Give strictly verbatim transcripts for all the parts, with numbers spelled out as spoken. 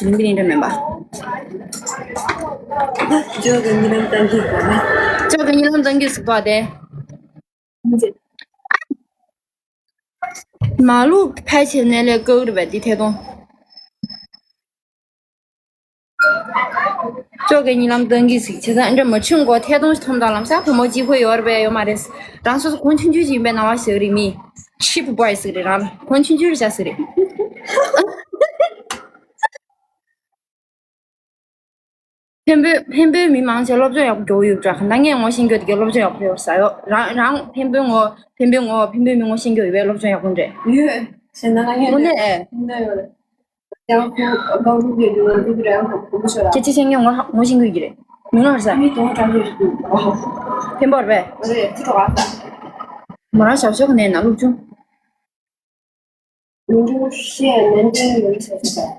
ཟིན་གྱི་ཡིན་འདྲ་མིན་པ། ཇོ་གི་གཉིད་ལམ་གཏང་གི་གོ་ན། ཇོ་གི་གཉིད་ལམ་གཏང་གི་ཟིག་པ་དེ། མ་ལུག་ཕལ་ཆེར་ནས་ལས་ཀག་རུ་བས་དེ་ཐད་གཏོང་། ཅོག་གི་གཉིད་ལམ་གཏང་གི་ཟིག་བྱས་ཙང་འདྲ་མ་ཆུང་གོ་ཐད་གཏོང་ཞིག་ཐོམ་དང་ལམ་སང་བུ་མོ་གཅིག་པོ་ཡོད་རེད་པས་ཡོད་མ་རེད། རང་སོ་སོ་གོང་ཆུང་ཆུང་ཞིག་ཡིན་པའི་སྣང་བ་ཞིག་རེད། མི་ཆིབ་བོའི་ཟིག་རེད། རང་གོང་ཆུང་ཆུང་རེད་བྱ་ཟིག་རེད། འཕན་པོའི་འཕན་པོའི་མི་མང་ཆེ་སློབ་སྦྱོང་ཡག་པོ་རྒྱོབ་ཡོད་འདྲ། གང་ལྟར་ངས་ངོ་ཤེས་རྒྱུ་དེ་གའི་སློབ་སྦྱོང་ཡག་པོ་ཡོད་ས་ཡོད། རང་རང་འཕན་པོའི་ངོ་འཕན་པོའི་ངོ་འཕན་པོའི་མི་ངོ་ཤེས་རྒྱུ་ཡོད་པའི་སློབ་སྦྱོང་ཡག་པོ་འདྲ། ཡོད་ཟེར་ན་ང་ངོ་ནས་ཨེ། ཡང་ཁོ་ཀང་ཀུ་གི་ལུང་ང་ཀུ་ཀུ་རང་ཁོ་ཁོ་མོ་ཤོར་ཁྱེད་ཅི་ཆེ་ངས་ངོ་ངོ་ཤེས་རྒྱུ་ཡོད་ཀྱི་རེད། མི་ངོ་ཧར་ས་མི་དོང་དྲག་གི་འཕན་པོ་རེད་པས། རེད་ཅི་གྲོགས་ཨ་ས། མོ་རང་ཞབས་ཞུ་ག་ནས་ན་སློབ་ཆུང་། མི་འགྲོ་ཤེས་ནན་ཏན་ཡོད་ཚོད་ཚོད།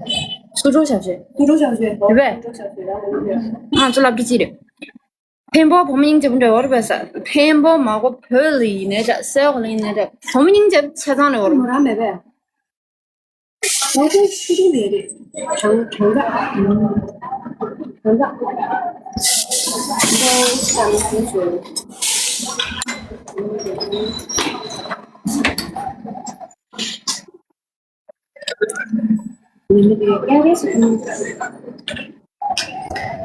སུ་འགྲོ་ཞབས་ཞུ། སུ་འགྲོ་ཞབས་ཞུ་རེད་པས། སུ་འགྲོ་ཞབས་ཞུ་རང་ངོ་ཤེས། ང་ཚོ་ལབ་ཀྱི་ཅི་རེད། འཕན་པོ་བུ་མོ་སྙིང་རྗེ་པོ་འདྲ་བོ་རེད་པས་ས། འཕན་པོ་མ་གོ་བོད་ལ་ཡིན་ནའི་འདྲ་སེ་འོག་ལ་ཡིན་ནའི་འདྲ་བུ་མོ་སྙིང་རྗེ་ཆ་ཚང་རེད་བ། མོ་རང་མེད་པས། ང་ཚོ་ཤི་རི་ལས་རེད། གྲང་གྲང་འདྲ། གྲང་འདྲ།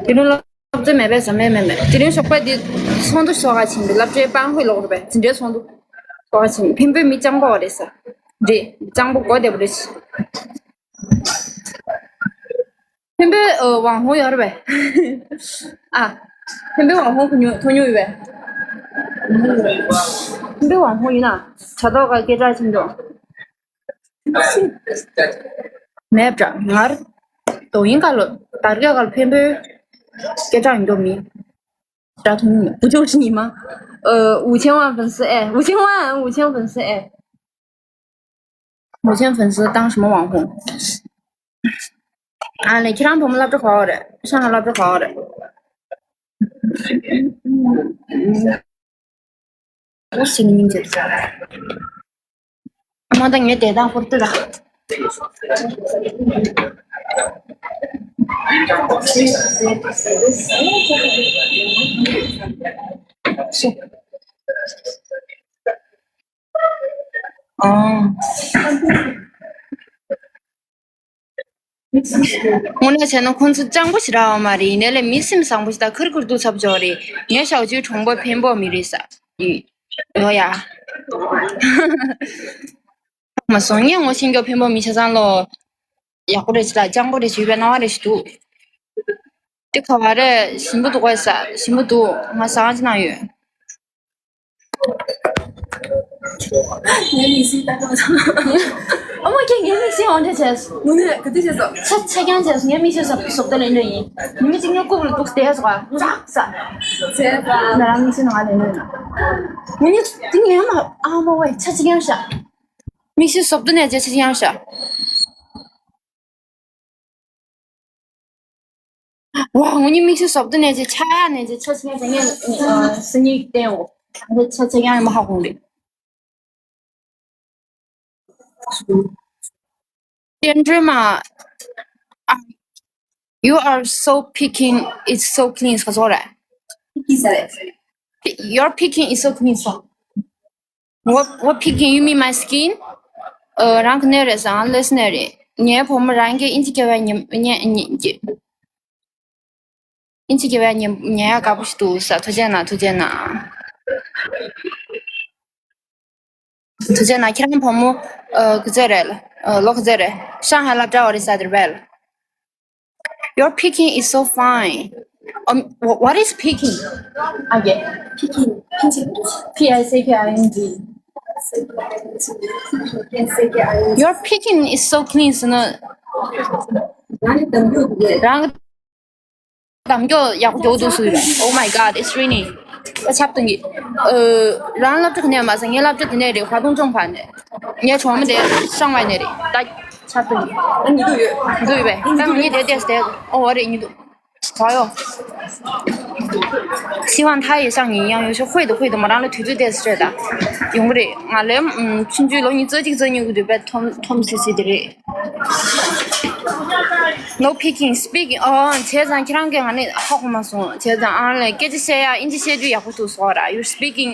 དེ་རིང་སློབ་ཚན་མེད་པས་ཟ་མེད་མེད་མེད། དེ་རིང་ཞོགས་པ་འདི་ཚོགས་འདུ་ཚོགས་ག་ཕྱིན་པའི་སློབ་གྲྭའི་པང་ཁོས་ལོག་རེད་པས། འཛིན་གྲྭའི་ཚོགས་འདུ་ཚོགས་ག་ཕྱིན། འཕན་པོའི་མི་སྤྱང་པོ་བ་རེད་ས། རེད། སྤྱང་པོ་མགོ་བདེ་པོ་རེད། འཕན་པོའི་ཨ་ཝང་ཧོང་ཡོད་རེད་པས། ཨ། འཕན་པོའི་ཝང་ཧོང་ཁུ་ཉོ་ཐོ་ཉོ་ཡོད་པས། འཕན་པོའི་ཝང་ཧོང་ཡིན་ན་དྲ་ཐོག་ག་སྐད་གྲགས་ཆེན་པོ། མེད་པ་འདྲ་ངར།抖音ག་ལོ་དར་ག་ག་ལོ་འཕན་པོའི་སྐད་གྲགས་ཡིན་མདོག་མི། དྲ་ཐོ་ཉོ་ཡོད། 不就是你吗？呃，五千万粉丝哎，五千万，五千万粉丝哎。 五千粉丝当什么网红？ཨ་ལེ་ཁྱེད་རང་བུ་མོ་སློབ་གྲྭ་ག་པར་རེད། ཧྲང་ཧའེ་སློབ་གྲྭ་ག་པར་རེད། ཨ་མ་ད་ངས་དེ་དང་ཧུར་ཏི་ར། དངོས་གནས་བྱས་ན་ཁོང་ཚོ་སྤྱང་པོ་ཞིག་རག་པ་མ་རེད། ཡིན་ནའི་ལས་མི་སེམས་བཟང་པོ་ཞིག་དང་ཁུར་ཁུར་འདུག་ཚབ་ཆོག་རེད། ངའི་ཞའོ་ཅུའི་གྲོགས་པོ་འཕན་པོ་མི་རེད་ས། ཡོ་ཡ། མ་སོང་ངས་ངོ་ཤེས་མཁན་འཕན་པོ་མི་ཆ་ཚང་ལོ། ཡག་པོ་རེད་ཅི་ལ་སྤྱང་པོ་རེད་ཞུས་པའི་སྣང་བ་རེ་ཞིག་འདུག་དེ་ག་བ་རེད། ཞིམ་པོ་འདུག་གས་ས། ཞིམ་པོ་འདུག་ང་ཟ་ཁང་ཅིག་ནང་ཡོད། ངའི་མིག་ཤེལ་ལྟ་ག་ཚོད། ཨ་མ་ཁྱེད་ངའི་མིག་ཤེལ་འོང་འདྲ་བྱས། ངོ་ནས་ག་དུས་བྱས་སོང་། ཆ་ཆ་རྐྱང་བྱས་སོང་། ངའི་མིག་ཤེལ་བཟོ་བཟོ་ལྟ་ལེན་འདྲ་ཡིན། ཉི་མ་གཅིག་ངའི་རྐུབ་ལ་འདུག་བསྡད་སོང་ཨ། ཙག་ཙག་བྱས་ཙང་། ང་རང་མིག་ཤེལ་ནང་ལེན་འདྲ་ཡིན། ངོ་ནས་དེ་ངའི་མ་ཨ་མ་ཝེ་ཆ་ཆ་རྐྱང་བཞག་མིག་ཤེལ་བཟོ་ལྟ་ནས་བྱས་ཆ་རྐྱང་བཞག་ཝ། ངོ་ནས་མིག་ཤེལ་བཟོ་ལྟ་ནས་ཆ་ཡག་ནས་ཆ་ཆ་ཡག་ངས་སང་ཉིན་བསྟན་འོ། ཆ་ཆ་ཡག་ཡིན་པ་ཧ་གོ་རེད། བསྟན་སྒྲོལ་མ། ཨ། You are so picking, it's so clean. ཟེར་སོང་རེད། Your picking is so clean. So. What, what picking? You mean my skin? ཨ། རང་གི་ནད་རེད་ཟེར། ཨང་། ལོས་ནད་རེད། ངའི་བུ་མོ་རང་གི་ཨིན་ཇི་སྐྱེ་བའི་ཉིན་ཉིན་ཉིན་གྱི། ཨིན་ཇི་སྐྱེ་བའི་ཉིན་ཉན་ཡག་དགའ་པོ་ཞིག་འདུག་ས། ཐུགས་རྗེ་གནང་། ཐུགས་རྗེ་གནང་། ཐུགས་རྗེ་གནང་། ཁྱེད་རང་བུ་མོ་ཨ། ག་ཚོད་རེད། ཨ། ལོ་ག་ཚོད་རེད། ཧྲང་ཧའེ་སློབ་གྲྭ་བ་རེད་ཟེར་དེ་རེད་པས། Your picking is so fine. Um, wh- what is picking? Okay. Picking. P I C K I N G. Your picking is so clean. ཟེར་ན། རང་གི་འདམ་རྒྱུག་ཡག་པོ་རྒྱུག་འདུག་ཟེར་བས། Oh my God, it's raining. ད་ཆར་པ་གཏོང་གི། ཨ། རང་སློབ་གྲྭ་ག་ནས་མ་ཟེར། ངའི་སློབ་གྲྭ་དེ་ནས་རེད། ཧྭ་ཏུང་ཀྲོང་བར་ནས། ངའི་གྲོགས་མོ་དེ་ཧྲང་ཧའེ་ནས་རེད། ད་ཆར་པ་གཏོང་གི། ཨ། ཉི་གདུགས་ཡོད། ཉི་གདུགས་ཡོད་པས། ད་ང་གཉིས་དེ་བལྟས་སོང་། དེ། ཨོ། འོ་རེད། ཉི་གདུགས། ག་ཡོ། 希望他也像你一样，有时候会的会的嘛，然后腿最得是的，用不着。俺嘞，嗯，进去了，你自己自己有的呗，痛痛兮兮的嘞。No picking, speaking. ཨོ། བྱས་ཙང་ཁྱེད་རང་གིས་ང་ནི་ཧ་གོ་མ་སོང་། བྱས་ཙང་ཨང་ལས་སྐད་ཆ་བཤད་ཡ་ཨིན་ཇི་བཤད་དུས་ཡག་པོ་འདུག་ཟེར་ར། You speaking,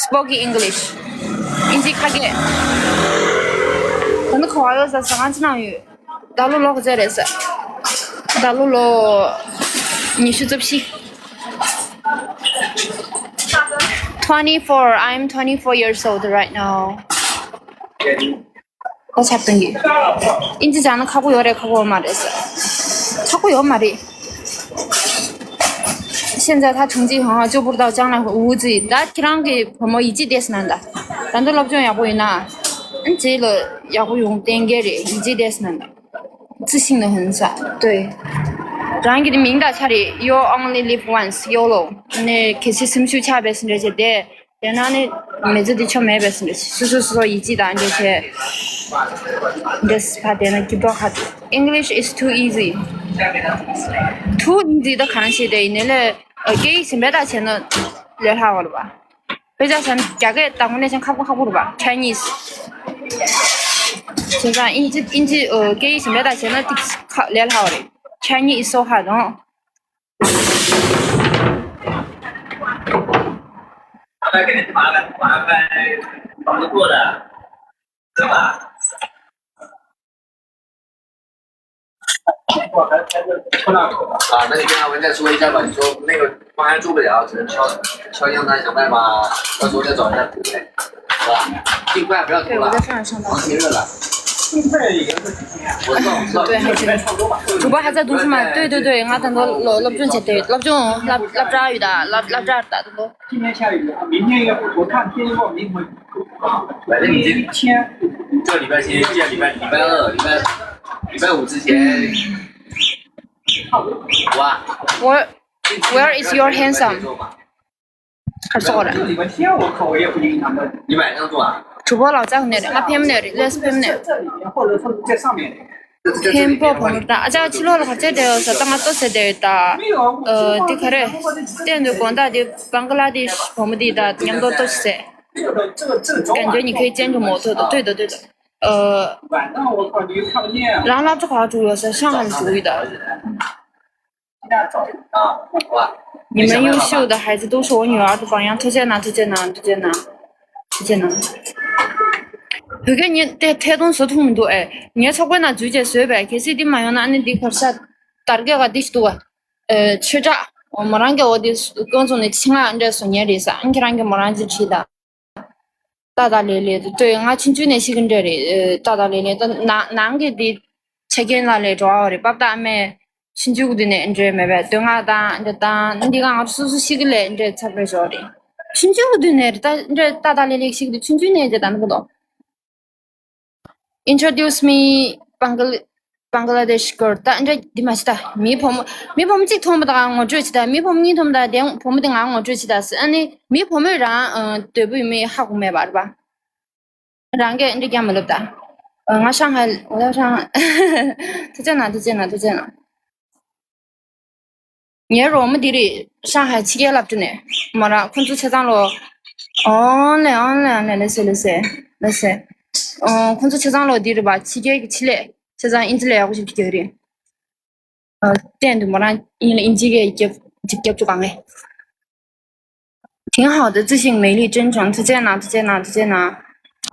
spoken English. ཨིན་ཇི་ཁ་སྐད། ད་ནི་ག་བ་ཡོད་ས་ཟ་ཁང་ཅི་ནང་ཡོད། ད་ལོ་ལོ་ག་ཚོད་རེད་ཟེར། ད་ལོ་ལོ་ཉི་ཤུ་རྩ་བཞི། Twenty-four. I'm twenty-four years old right now. ད་ཆགས་སྡང་གི། ཨིན་ཇི་སྦྱང་ན་ཁག་པོ་ཡོད་རེད་ཁག་པོ་མ་རེད་ཟེར། ཁག་པོ་ཡོད་མ་རེད། 现在他成绩很好，就不知道将来会无知。ད་ཁྱེད་རང་གི་བུ་མོ་ཡིད་ཆེས་དེས་ན་ད། ད་འདི་སློབ་སྦྱོང་ཡག་པོ་ཡིན་ན། ཨ་རྗེས་ལ་ཡག་པོ་ཡོང་གཏན་འཁེལ་རེད། ཡིད་ཆེས་དེས་ན་ད། 自信的很ས། 对。རང་གི་མིང་ད་ཆ་རེད། You only live once, ཡོ་ལོ། ནས་གལ་སྲིད་སེམས་ཤུགས་ཆག་པའི་སེམས་ཁྲལ་བྱས་ཏེ། དེ་ན་ནི་མི་ཚེ་འདི་ཆོ་མེད་པའི་སེམས་ཁྲལ། སོ་སོ་སོ་སོ་ཡིད་ཆེས་དང་འདྲེས་བྱས། འདྲེས་ཕ་དེ་ན་སྐྱིད་པོ་ཁ། English is too easy. Too easy ད་གང་ཞིག་དེ་ཡིན་ནའི་ལས་སྐད་ཡིག་གཞན་པའི་ད་བྱས་ན་ལས་སླ་བ་རེད་པ། དཔེ་ཆ་བཞག་ན་རྒྱ་སྐད་དང་པོ་ནས་བྱས་ན་ཁག་པོ་ཁག་པོ་རེད་པ། Chinese. བྱས་ཙང་ཨིན་ཇི་ཨིན་ཇི་ཨ་སྐད་ཡིག་གཞན་པའི་ད་བྱས་ན་ཏིག་ཁག་ལས་སླ་བ་རེད། Chinese is so hard, no? 啊，那你跟阿文再说一下吧，你说那个方案做不了，只能敲敲样单想办法，到时候再找一下别人，是吧？尽快不要拖了，对，我在上海上班。忙天热了。我知道，我知道。对，还行。主播还在读书吗？对对对，俺等到老老中介对，老中老老抓鱼的，老老抓的都。今天下雨啊，明天要不看天气预报，明天。反正你这这礼拜星期几啊？礼拜礼拜二，礼拜礼拜五之前。哇。Where where is your handsome? 还是我来。你晚上做啊？主播老家很热，俺偏不热，热是偏不热。这里面或者说在上面。 ཕན་པོ་བུ་མོ་དང་ཨ་ཅག་ཕྱི་ལོགས་ལ་ག་ཚོད་བསྡད་ཡོད་ཟེར། ད་ང་ལྟོ་ཟས་བསྡད་ཡོད་ད། ཨ་འདི་ག་རེ། གཏན་དུ་དགོང་དག་འདི་བང་ཀ་ལ་དེ་བུ་མོ་དེ་དང་མཉམ་དུ་ལྟོ་ཞིག་ཟས། 感觉你可以兼着模特的，对的对的。呃，然后他就看不见。 རང་སློབ་གྲྭ་ག་པར་འགྲོ་ཡོད་ཟེར། 上海འགྲོ་གི་ཡོད་ད། 你们优秀的孩子都是我女儿的榜样，推荐呐，推荐呐，推荐呐，推荐呐。བོད་སྐད་ཉན་དེ་ཐད་གཏོང་བཟོ་ཐུབ་མི་འདུག་ཨེ། ངའི་ཚོགས་པའི་ནང་འཛུལ་བྱས་བཟོས་པས། གལ་སྲིད་འདི་མ་ཡོང་ན་ཨ་ནི་འདི་གར་ས་དར་རྒྱས་ག་འདི་ཞིག་འདུག་ཨ། ཨེ་ཆོས་གྲགས་འོ་མོ་རང་གི་འོ་འདི་ཀོང་ཚོ་ནས་ཆེད་མངགས་འདྲ་བཟོ་མཁན་རེད་ས། ཨ་ནི་ཁྱེད་རང་གི་མོ་རང་ཅིག་བྲིས་ད། ཏག་ཏག་ལེ་ལེ་འདུག་ལྟོས། ང་ཆུང་ཆུང་ནས་ཤེས་ཀྱི་འདྲ་རེད། ཨེ་ཏག་ཏག་ལེ་ལེ་ད་ནང་ནང་གི་འདི་ཆ་རྐྱེན་ལ་ལས་འགྲོ་བ་རེད། པ་ཏ་ཨ་མས་ཆུང་ཆུང་གི་དུས་ནས་འདྲེ་མེད་པས་དོན་ལྔ་དང་འདྲེ་དང་འདི་ག་ང་ཚོ་སོ་སོ་ཤེས་ཀྱི་ལས་འདྲེ་ཚབ་རེ་ཞོག་རེད། ཆུང་ཆུང་གི་དུས་ནས་རེད་ད། འདྲེ་ཏག་ཏག་ལེ་ལེ་ཤེས་ཀྱི་འདུག་ཆུང་ཆུང་ནས་འདྲེ་ད་ནི་གོ་དོ། Introduce me Bangla- Bangladesh girl. ད་འདྲེ་འདི་མ་ཤི་ད། མི་བུ་མོ་མི་བུ་མོ་གཅིག་མཐོང་པ་དང་ངོ་སྤྲོད་བྱེད་ད། མི་བུ་མོ་གཉིས་མཐོང་པ་དང་དེ་བུ་མོ་དེ་ང་ངོ་སྤྲོད་བྱེད་ད་ཟེར། ཨ་ནི་མི་བུ་མོས་རང་འདོད་པོ་ཡོད་མེད་ཧ་གོ་མེད་པ་རེད་པ། རང་གིས་འདི་རྒྱག་མི་ལབ་ད། ང་ཧྲང་ཧའེ་ལ་ཧྲང་། ཐུགས་རྗེ་གནང་། ཐུགས་རྗེ་གནང་། ཐུགས་རྗེ་གནང་། ངའི་རོགས་མོ་འདི་རེད། ཧྲང་ཧའེ་ཕྱི་རྒྱལ་སློབ་གྲྭ་ནས། མོ་རང་ཁོང་ཚོ་ཆ་ཚང་ལོ། ཨོན་ལེ་ཨོན་ལེ་ཨོན་ལེ། ལེ་སེ་ལེ་སེ་ལེ་སེ། ཨོ་ཁོང་ཚོ་ཆ་ཚང་ལོ་འདི་རེད་པ། ཕྱི་རྒྱལ་གྱི་ཆེད་ལས་ཆ་ཚང་ཨིན་ཇི་ལས་ཡག་པོ་ཞིག་རྒྱག་གི་རེད། ཨ་གཏན་དུ་མོ་རང་ཨིན་ལ་ཨིན་ཇི་གི་རྒྱབ་རྒྱབ་རྒྱབ་ཆོག་ག་ངས། 挺好的，自信、美丽、真诚。 ཐུགས་རྗེ་གནང་། ཐུགས་རྗེ་གནང་། ཐུགས་རྗེ་གནང་།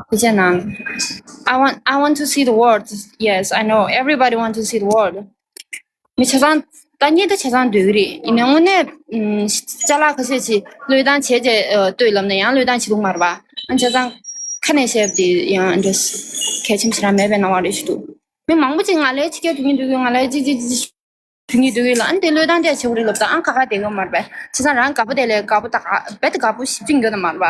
ཐུགས་རྗེ་གནང་། I want I want to see the world. Yes, I know everybody want to see the world. མི་ཆ་ཚང་ད་ཉིད་དུ་ཆ་ཚང་འདོད་ཀྱི་རེད། ཡིན་ནའི་དངོས་གནས་ཅ་ལག་ཁ་ཤས་ཤིག་བློས་བཏང་བྱས་རྗེས་ལྟོས་ལབ་ན་ཡང་བློས་བཏང་བྱེད་ཐུབ་མ་རེད་པ། ཨ་ཆ་ཚང་ཁ་ནས་བཤད་པ་དེ་ཡང་འདྲ་གལ་ཆེན་པོ་ཞེ་དྲག་མེད་པའི་སྣང་བ་རེ་ཞིག་འདུག་མི་མང་པོ་ཅིག་ང་ལ་ཕྱི་རྒྱལ་དུ་ཉིད་འདུག་གི་ང་ལ་ཅི་ཅི་ཅི་ཅི། དུས་ཉིད་དུས་ལ་ཨ་ནི་དེ་བློས་བཏང་དེ་བྱེད་དགོས་རེད་ལབ་ད། ཨང་ཁ་ཁ་དེ་ག་མར་པས་བྱས་ཙང་རང་དགའ་པོ་དེ་ལས་དགའ་པོ་ད་ག་རྦད་དེ་དགའ་པོ་ཞིབ་ཅིང་དགོས་ན་མར་པ།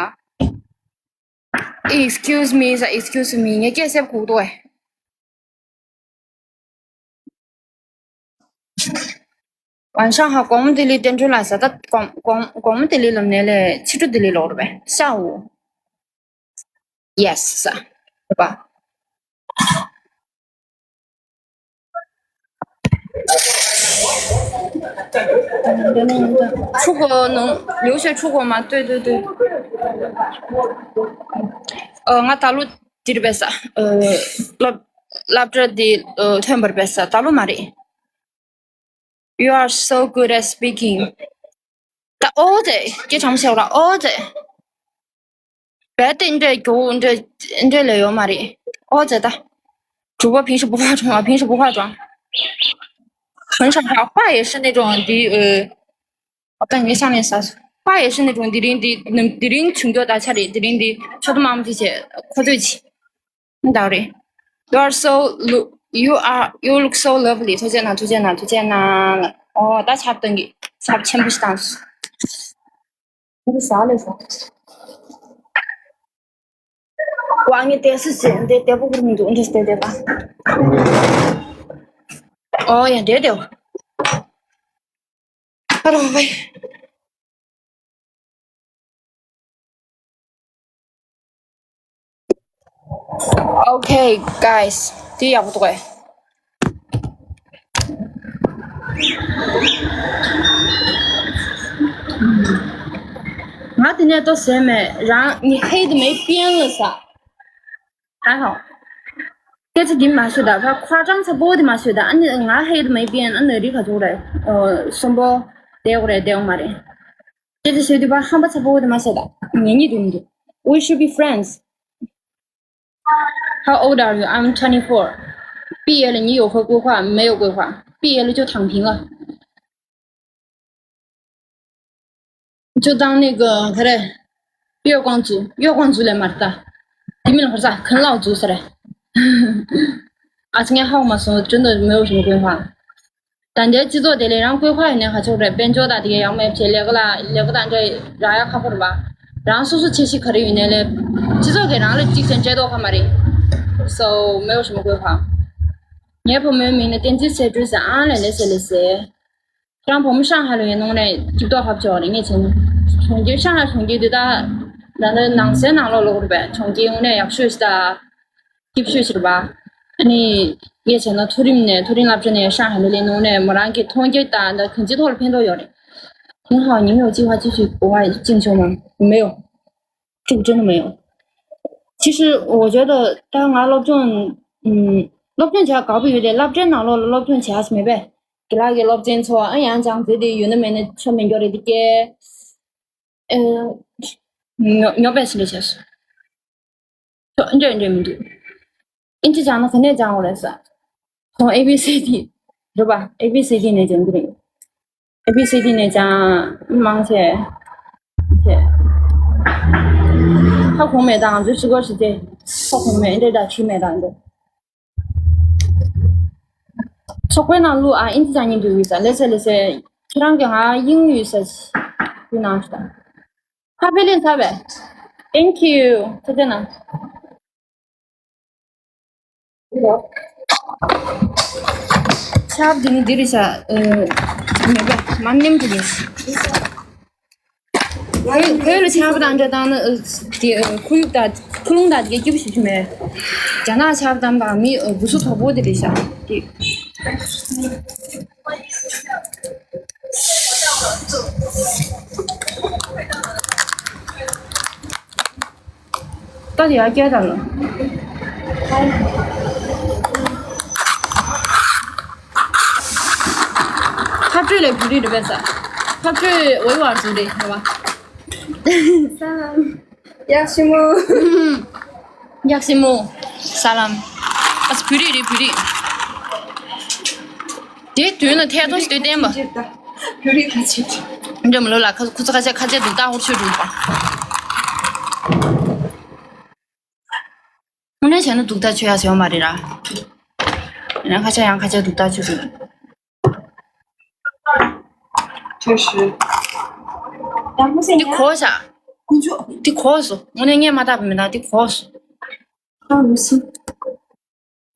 Excuse me, sir, excuse me. ངས་སྐད་སེབ་གུག་ཏོ་ཨེ། ཝང་ཤང་ཧ་དགོང་མོ་ལྡི་ལི་ཏན་ཁྲོད་ལ་ས་ད་དགོང་དགོང་དགོང་མོ་ལྡི་ལི་ལོག་ནས་ལས་ཕྱི་དྲོ་ལྡི་ལི་ལོག་རེད་པས། ཤ་འུ། Yes, sir. 对吧？ 出国能留学出国吗？对对对。呃，ང་ད་ལོ་འདིར་བས་ས། སློབ་སློབ་གྲྭ་འདི་ཐོན་པར་བས་ས་ད་ལོ་མ་རེད། You are so good at speaking. ད་ཨོ་ཙེ། སྐད་གྲགས་མོ་བྱས་ར་ཨོ་ཙེ། རྦད་དེ་འདྲ་རྒྱུ་འདྲ་འདྲ་ལས་ཡོད་མ་རེད། ཨོ་ཙེ་ད། 主播平时不化妆啊，平时不化妆。很少化，话也是那种低呃，我感觉下面啥，话也是那种低音低，能低音穷叫大家的低音低，说的嘛，我们这些快对齐。 འདྲ་རེད། You are so lo- you are you look so lovely. ཐུགས་རྗེ་གནང་། ཐུགས་རྗེ་གནང་། ཐུགས་རྗེ་གནང་། ཨོ་ད་ཆབ་བཏང་གི། ཆབ་ཆེན་པོ་ཞིག་བཏང་སོང་། འདི་ཟ་ལས་སོང་། ཀོ་ཨ་ངས་དེ་སུ་ཟེར་འདི་དེ་པོ་ཁུར་མི་འདུག་འདི་སྟེ་དེ་པ། ཨོ་ཡ་འདྲེ་དེ། ཨ་རོ་བའི། Okay, guys. དེ་ཡག་པོ་འདུག་གས། ང་དེ་ནས་ལྟོ་ཟས་མེད། རང་ངས་ཧེད་མེད་པིན་ལ་ཟ། ཧ་ཧ། སྐད་ཆ་འདི་མ་ཤོད་ད། ཕ་ཁ་ཀྲང་ཚ་པོ་དེ་མ་ཤོད་ད། ཨ་ནི་ང་ཧེད་མེད་པིན། ཨ་ནི་རི་ཁ་ཚུགས་རེད། ཨོ་གསོན་པོ་བསྡད་དགོས་རེད། བསྡད་དགོས་མ་རེད། སྐད་ཆ་ཤོད་དུས་ཕ་ཧམ་པ་ཚ་པོ་དེ་མ་ཤོད་ད། ངེད་གཉིས་འགྲིག་མི་འདུག We should be friends. How old are you? I'm twenty-four. 毕业了，你有何规划？没有规划。毕业了就躺平了。就当那个啥嘞，月光族，月光族来嘛的，你们那啥，啃老族啥嘞。啊，今年好吗？说真的没有什么规划。 ད་ལྟའི་སྤྱི་ཚོགས་དེ་ལས་རང་བཀོད་ཁ་ཡོད་ནས་ཁ་ཕྱོགས་རེད། དཔལ་འབྱོར་དང་དེ་གའི་ཡག་མེད་བྱས་ལས་ཀ་ལ་ལས་ཀ་དང་འདྲ་རག་ཡ་ཁག་པོ་རེད་པ། རང་སོ་སོ་ཆེ་ཤི་ག་རེ་ཡོད་ནས་ལས་སྤྱི་ཚོགས་ཀྱིས་རང་ལ་གཅིག་ཙམ་སྤྲད་མདོག་ཁ་མ་རེད། So 没有什么规划。 ངའི་བུ་མོའི་མིང་ནི་བསྟན་འཛིན་གསལ་སྒྲོན་ཟེར། ཨང་ལས་ལས་ཟེར་ལས་ཟེར། ཁྱེད་རང་བུ་མོ་ཧྲང་ཧའེ་ལ་ཡོད་ནོ་ནས་སྐྱིད་མདོག་ཁ་ཕྱོགས་རེད། ངས་བྱས་ན་གྲོང་ཁྱེར་ཧྲང་ཧའེ་གྲོང་ཁྱེར་འདི་ད་ད་ནང་སའི་ནང་ལོགས་ལོགས་རེད་པས། གྲོང་ཁྱེར་དངོས་གནས་ཡག་ཤོས་ཤིག་ད། སྐྱིད་ཤོས་ཤིག་རེད་པ། ཨ་ནི་ངས་བྱས་ན་མཐོ་རིམ་ནས་མཐོ་རིམ་སློབ་གྲྭ་ནས་ཧྲང་ཧའེ་ལ་སླེབས་ནོ་ནས་མོ་རང་གི་མཐོང་རྒྱ་དང་ད་གང་ཅིའི་ཐོག་ལ་ཕན་ཐོགས་ཡོད་རེད། 挺好，你没有计划继续国外进修吗？没有，这个真的没有。其实我觉得，当然 སློབ་སྦྱོང་ཨུམ། སློབ་སྦྱོང་བྱ་དགའ་པོ་ཡོད་དེ། སློབ་གྲྭའི་ནང་ལོགས་ལ་སློབ་སྦྱོང་བྱ་ས་མེད་པས། དགེ་ལགས་ཀྱི་སློབ་ཚན་ཚོ་ཨ་ཡང་སྦྱང་ཚེ་དེ་ཡོད་ན་མེད་ན་ཆོ་མི་འགྱོ་རེད་དེ་སྐད། ཨེ། ཉོ་ཉོ་པས་ཟིན་རེ་བྱས་སོ། ཆོ་འདྲེ་འདྲེ་མི་འདུག་ཨིན་ཇི་སྦྱང་ན་ག་ནས་སྦྱང་དགོས་རེད་ས། ཁོང་A B C D རེད་པ། A B C D ནས་སྦྱང་གི་རེད། A B C D ནས་སྦྱང་མང་ཆེ། ཆེ། ཧ་གོ་མེད་དང་ང་ཚོའི་ཕྱི་སྐོར་ཞིག་སྟེ། ཧ་གོ་མེད་འདྲེ་དང་ཁྲིད་མེད་དང་འདྲེ། ཚོགས་པའི་ནང་བླུག་ཨ། ཨིན་ཇི་སྦྱང་སྙིང་འདོད་ཡོད་ས། ལེ་ཚེ་ལེ་ཚེ། ཁྱེད་རང་གིས་ང་དབྱིངས་ཡོད་ས་ཞིག་ཞུ་གནང་ཞིག་དང་། ཁ་ཕེ་ལེན་ཚར་བས། Thank you. ཐུགས་རྗེ་གནང་། ཆབ་འདི་ནི་འདི་རེད་ཤག་ཨེ། མེད་པས། མ་ནེམ་དུ་ནི། བོད་བོད་ལ་ཆབ་དང་འདྲ་བཏང་ན་ཨེ། དེ་ཨེ། ཁོར་ཡུག་དང་ཁོར་ལུང་དང་དེ་ག་སྐྱིད་པོ་ཞིག་ཞིག་མེད། རྒྱ་ནག་ཆབ་དང་དང་མི་ཨེ། འུ་ཚོ་དོག་པོ་དེ་རེད་ཤག་དེ། ད་དེ་ཡར་བསྐྱལ་དང་ལ། ཁ་སྤྲོད་ལས་བོད་རིགས་རེད་པས་ས། ཁ་སྤྲོད་འོས་བར་བཟོ་རེད་རེད་བ། ས་ལམ། ཡག་ཤི་མོ། ཡག་ཤི་མོ། ས་ལམ། ཨ་ཙི་བོད་རིགས་རེད་བོད་རིགས། དེ་དུས་ན་ཐད་ཐོག་ཞིག་ལྟོས་བསྟན་པ། བོད་རིགས་ཁ་ཆེ། འདྲ་མི་ལོ་ལ་ཁ་ཁུ་ཚ་ཁ་ཆེ་ཁ་ཆེ་འདུག་ད་ཧོར་ཆོས་འདུག་པ། དངོས་གནས་བྱས་ན་སྡུག་ཐག་ཆོད་ཡ་ཟེར་བ་མ་རེད་ར། ཡང་ཁ་ཆེ་ཡང་ཁ་ཆེ་སྡུག་ཐག་ཆོད་འདུག 确实。然后现 འདི་གོ་བྱ། 工作。 འདི་གོ་སོ། དངོས་གནས་སྔས་མ་བཏགས་པ་མིན་ན་འདི་གོ་སོ། ཨ་མི་སྲིད།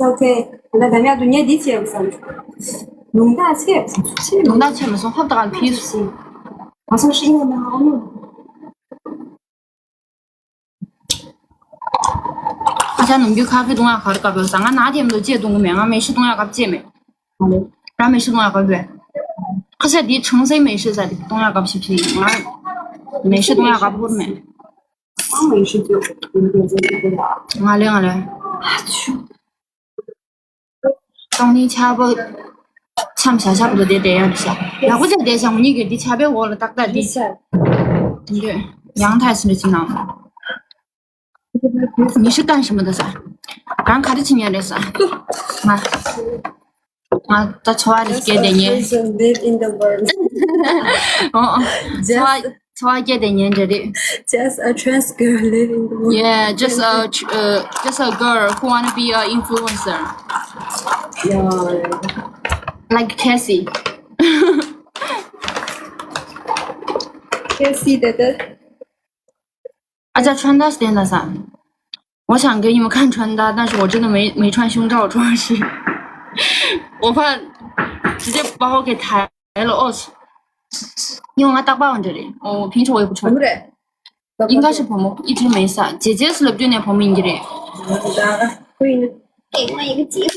OK. ད་ལྟ་ཡག་ཏུ་ཉལ་འདི་བྱས་བསམ། ལུང་དག་བྱས་བསམ། ལུང་དག་བྱས་མ་སོང་ཧབ་ཏག་ཕིས། 好像是因为那个 ཨ་ཅག་ནམ་རྒྱུན་ཁ་ཕེ་བཏུང་ཡག་ག་རེ་དགའ་པོ་ཡོད་ས། ང་ནང་དེ་མི་འདུག་ཅེས་བཏུང་གི་མེད། ང་མེ་ཤི་བཏུང་ཡག་དགའ་པོ་ཅེས་མེད། རང་མེ་ཤི་བཏུང་ཡག་དགའ་པོ་ཡོད། ཁ་ཤས་དེའི་ཆང་སའི་མེ་ཤི་ཟ་དེ་བཏུང་ཡག་དགའ་པོ་ཞིག་ཞིག་ང་མེ་ཤི་བཏུང་ཡག་དགའ་པོ་མེད། ང་ལེ་ང་ལེ། སང་ཉིན་ཆར་པ། མཚམས་བཞག་བཞག་པོ་དེ་བསྡད་ཡག་རེད་ཤག་ཡག་པོ་ཅིག་བསྡད་ཤག་ངུ་གཉིས་ཀྱི་འདི་ཆ་པའི་འོག་ལ་ཏག་ཏག་འདི། ཡིན་ཤག་དེ་འདྲ་ཡང་ཐག་ཞིག་འདྲ་ཅིག་ནང་། ཉི་ཤུ་བཏང་བཞིན་པ་འདུག་ས། རང་ག་རེ་བྱེད་མཁན་རེད་ས། ང་། ང་ད་འཚོ་བ་རེ་སྐྱེལ་བསྡད་མཁན། Just a person live in the world. ཨོ་ཨོ། འཚོ་བ། Just འཚོ་བ་སྐྱེལ་བསྡད་མཁན་འདྲ་རེད། Just a trans girl living in the world. Yeah, just a tr- uh, just a girl who wanna be an influencer. Yeah. Like Cassie. Cassie 的的。 啊，叫穿搭是点的啥？我想给你们看穿搭，但是我真的没没穿胸罩，主要是我怕直接把我给抬了。哦，因为我大半这里，哦，我平时我也不穿。 应该是泡沫，一直没撒。姐姐是 སློབ་གྲྭ་ནས་泡沫་ཡིན་གྱི་རེད། ཁོ་ཡིན་ན། 给我一个机会。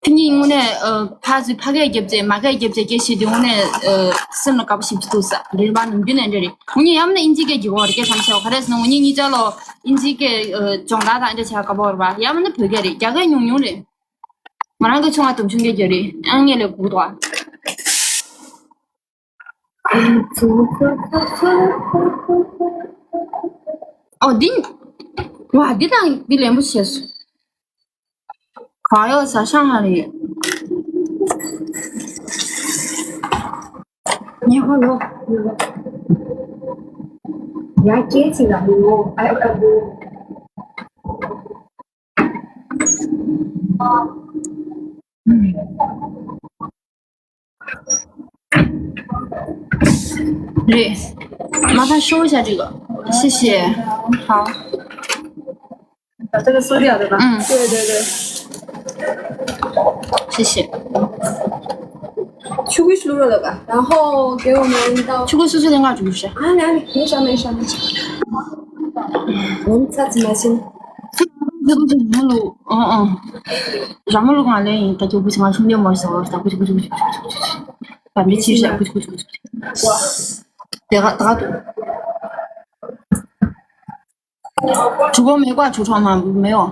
ཁྱེད་གཉིས་དངོས་གནས་ཨ། ཕར་ཚུར་ཕ་སྐད་རྒྱབ་བྱས་མ་སྐད་རྒྱབ་བྱས་སྐད་བཤད་དུས་དངོས་གནས་ཨ། སེམས་ལ་དགའ་པོ་ཞེ་པོ་ཅིག་འདུག་ས། རེད་པ། ནམ་རྒྱུན་ནས་འདྲ་རེད། ངུ་གཉིས་ཡང་ན་ཨིན་ཇི་སྐད་རྒྱག་གི་རེད། སྐད་བཤད་ཤེས་པ་ག་རེ་ཟེར་ན་ངུ་གཉིས་གཉིས་ཆ་ལོ་ཨིན་ཇི་སྐད་ཨ། སྦྱོང་བརྡར་དང་འདྲ་བྱེད་ཡག་དགའ་པོ་རེད་པ། ཡང་མིན་ན་བོད་སྐད་རེད། རྒྱ་སྐད་ཉུང་ཉུང་རེད། ང་རང་གི་ཆུང་བ་དུང་ཕྱུར་སྐད་རྒྱག་རེད། ཨང་ངས་ལས་སྒུག་འདུག་ཨ། ཨོ་འདི། ཝ་འདི་དང་འདི་ལེན་པོ་བྱས་སོང་། ག་ཡོད་ས་ཤང་ཧ་རེད། ཉེ་ཧོ་ལོ། ཡ་སྐད་ཅིག་ལ་ཧུ་ཨ་ཨ་ཧུ། རེད། མ་ཕར་ཤོག་བྱ་འགྲིག་གོ། 谢谢。好。 把这个收掉，对吧？嗯。对对对。 谢谢。 ཆུ་ཁོལ་བླུགས་རོགས་ལབ་ཀ། 然后给我们到 ཆུ་ཁོལ་སོ་སོ་ལ་ང་འཇུག་ཤ། 啊，哪里？没事没事没事。我们擦纸毛巾。 ཨོ་ཨོ། ར་མ་ལུག་ང་ལེན་ཡིན། ད་ཅུ་བུ་ཆུང་ང་ཆུང་ལེན་མ་ཤོག་ད་ཀུ་ཆུ་ཀུ་ཆུ་ཀུ་ཆུ་ཀུ་ཆུ་ཀུ་ཆུ། བ་མི་ཆི་ཤ་ཀུ་ཆུ་ཀུ་ཆུ་ཀུ་ཆུ། དེ་ག་ད་ག་ཏུ། 主播没挂橱窗吗？没有。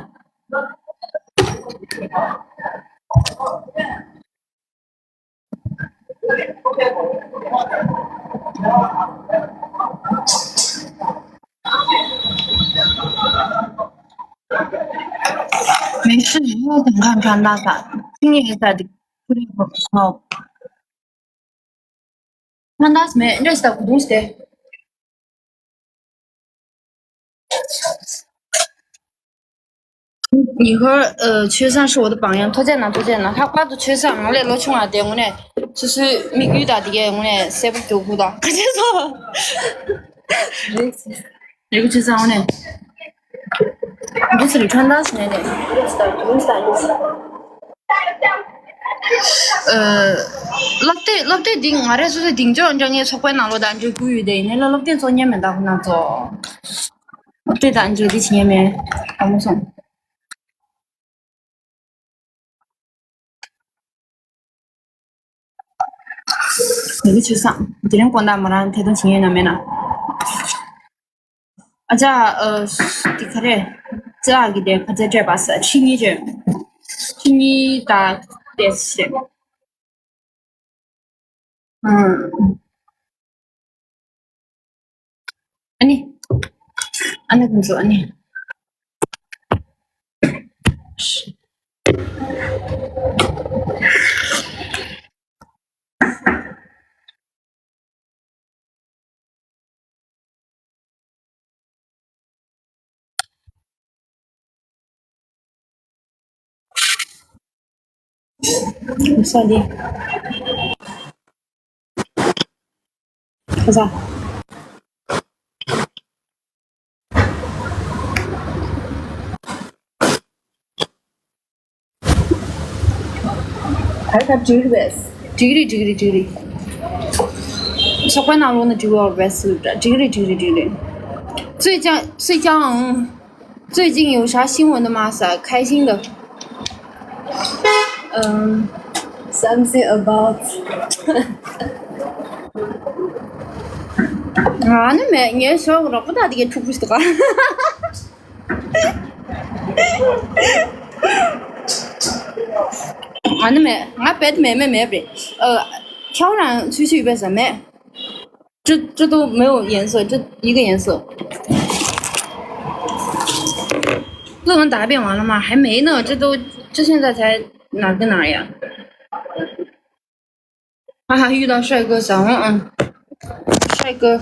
没事，你要怎么看穿搭法？今年也在这里。 穿搭是没，这是在浦东市的。 你和呃秋山是我的榜样， ཐུགས་རྗེ་གནང་། ཐུགས་རྗེ་གནང་། ལྷག་པར་དུ་秋山་ང་ལས་ལོ་ཆུང་བ་དེ་དངོས་གནས་སོ་སོའི་དམིགས་ཡུལ་དང་དེ་གའི་དངོས་གནས་གསལ་པོ་རྒྱུག་ཁུག་དང་ག་ཚོད་སོ། རེད་ཁུ་ཆུ་ཚང་ནས། འདི་ཚོ་རིགས་ཁྲོན་ཐང་ནས་ནས་རེད་ཟེར་དུས་ས་ཡིན། ཨ། སློབ་དེབ་སློབ་དེབ་འདི་ང་རང་སོ་སོའི་གདེང་འཇོག་འཇོག་ངའི་ཚོགས་པའི་ནང་ལོགས་དང་འབྲེལ་དགོས་ཡོད་དེ། ཡིན་ནའི་སློབ་དེབ་ཚོགས་མཁན་མེད་ད་ཁོ་ན་ཚོ། སློབ་དེབ་དང་འབྲེལ་དེ་བྱེད་མཁན་མེད། དྲང་མོ་སོང་། ཡ་གི་ཆུ་སང་དེ་རིང་དགོང་དག་མོ་རང་ཐད་གཏོང་བྱེད་ཡོད་ན་མེད་ན། ཨ་ཅག་ཨ། དེ་ག་རེ། ཅག་གི་དེ་ཁ་ཚ་སྤྲད་པ་ས་ཁྲི་གཉིས་ཅན། ཁྲི་གཉིས་དང་དེ་ཞེ། ཨང་། ཨ་ནི། ཨ་ནི་ཁོང་ཚོ་ཨ་ནི། ས་འདི། ཁ་ས། ག་རེ་ག་འགྲིག་རེད་པས། འགྲིག་རེད་འགྲིག་རེད་འགྲིག་རེད། ཚོགས་པའི་ནང་ལོགས་ན་འགྲིག་ཡོད་རེད་པས། འགྲིག་རེད་འགྲིག་རེད་འགྲིག་རེད། 最近最近 最近有啥新闻的吗？啥开心的？嗯，something about. ང་ནི་མེད། ངའི་ཞོགས་རོགས་པ་དག་དེ་གའི་ཕྲུ་གུ་ཞིག་འདུག་ག། ང་ནི་མེད། ང་རྦད་དེ་མེད་མེད་མེད་རེད། ཨ། ཁྱེད་རང་ཚོས་ཚོས་ཡོད་པས་ཟ་མེད། 这这都没有颜色，这一个颜色。这能答辩完了吗？还没呢，这都这现在才哪个哪呀？哈哈，遇到帅哥小红，嗯，帅哥，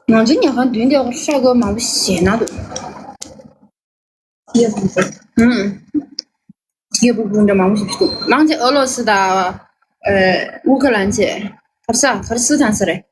我今年还顶掉帅哥蛮不显那种。也不是，嗯，也不是那么不是，蛮些俄罗斯的，呃，乌克兰姐，他是啊，他是斯坦斯嘞。